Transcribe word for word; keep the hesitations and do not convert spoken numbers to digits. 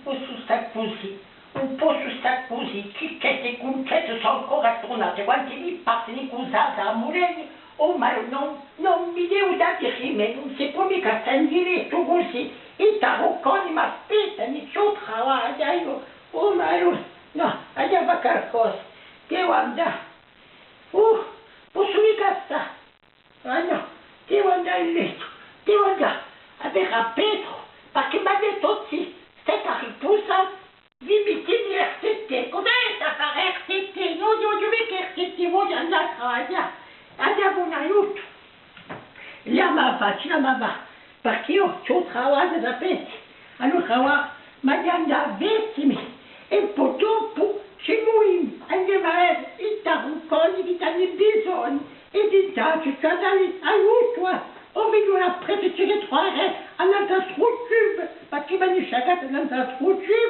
Possu stà cusì, ùn possu stà cusì, Cicchetta è Cuncetta sò ancora turnati, quandu mi parti di cusà da Muleni, o ma ùn, ùn mi devu dà di rime, ùn si pò micca stà in direttu cusì, i tarrucconi m'aspettani, ci travagliu eiu, o ma eiu, nò, aghju da fà calcosa, devu andà, uh, possu micca stà. Ah nò, devu andà in lettu, devu andà à veda à Petru, perchè m'hà dettu: "Zì, stati à ripusà, vi mittiti l'R T T." "Cum'è stà à fà L' R T T? Nò, nò, eiu micca L' R T T, vogliu andà à travaglià, aghju da dà un aiutu." Lasciami fà, lasciami fà, perchè eiu ci travagliu da pezzi. Allora, avà, m'aghju da andà à vestimi, è po dopu ci muvimu, andemu à veda i tarrucconi chì t'ani bisognu, è intantu ci vò à dà aiutu, eh. O mi dà un apprezzu, ci ritruvemu à un'altra structure, perchè m'ani sciaccatu à un'altra structure.